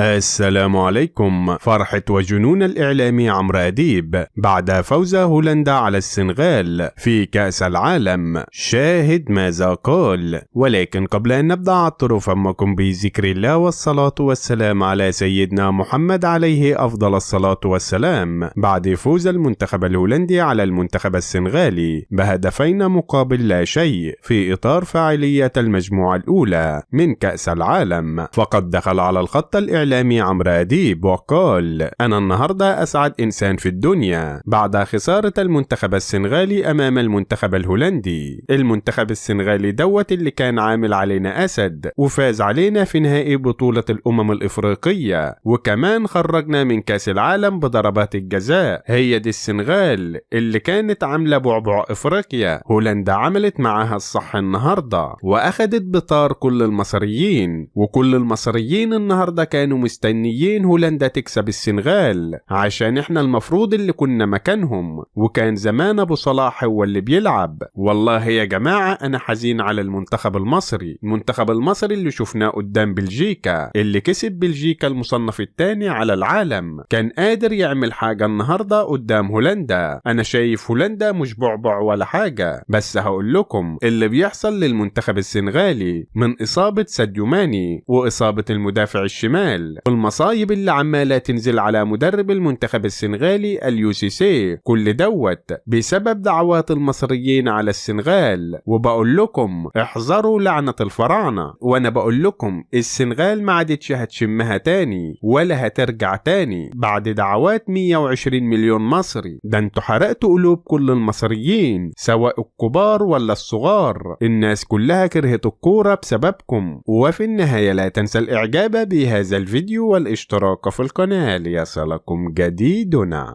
السلام عليكم. فرحة وجنون الإعلامي عمرو أديب بعد فوز هولندا على السنغال في كأس العالم. شاهد ماذا قال. ولكن قبل أن نبدأ عطروا فمكم بذكر الله والصلاة والسلام على سيدنا محمد عليه أفضل الصلاة والسلام. بعد فوز المنتخب الهولندي على المنتخب السنغالي بهدفين مقابل لا شيء في إطار فاعلية المجموعة الأولى من كأس العالم، فقد دخل على الخط الإعلامي عمرو أديب وقال: أنا النهاردة أسعد إنسان في الدنيا بعد خسارة المنتخب السنغالي أمام المنتخب الهولندي. المنتخب السنغالي دوت اللي كان عامل علينا أسد وفاز علينا في نهائي بطولة الأمم الإفريقية، وكمان خرجنا من كأس العالم بضربات الجزاء. هي دي السنغال اللي كانت عاملة بعبع إفريقيا. هولندا عملت معاها الصح النهاردة وأخدت بطار كل المصريين، وكل المصريين النهاردة كانوا مستنيين هولندا تكسب السنغال عشان احنا المفروض اللي كنا مكانهم، وكان زمان ابو صلاح هو اللي بيلعب. والله يا جماعة انا حزين على المنتخب المصري، المنتخب المصري اللي شفناه قدام بلجيكا، اللي كسب بلجيكا المصنف الثاني على العالم، كان قادر يعمل حاجة النهاردة قدام هولندا. انا شايف هولندا مش بعبع ولا حاجة، بس هقول لكم اللي بيحصل للمنتخب السنغالي من اصابة ساديو ماني واصابة المدافع الشمال، المصايب اللي عمالة تنزل على مدرب المنتخب السنغالي اليو سيسي، كل دوت بسبب دعوات المصريين على السنغال. وبقول لكم احذروا لعنة الفراعنة، وانا بقول لكم السنغال ما عادتش هتشمها تاني ولا هترجع تاني بعد دعوات 120 مليون مصري. ده انتوا حرقتوا قلوب كل المصريين سواء الكبار ولا الصغار، الناس كلها كرهت الكورة بسببكم. وفي النهاية لا تنسى الاعجاب بهذا الفيديو والاشتراك في القناة ليصلكم جديدنا.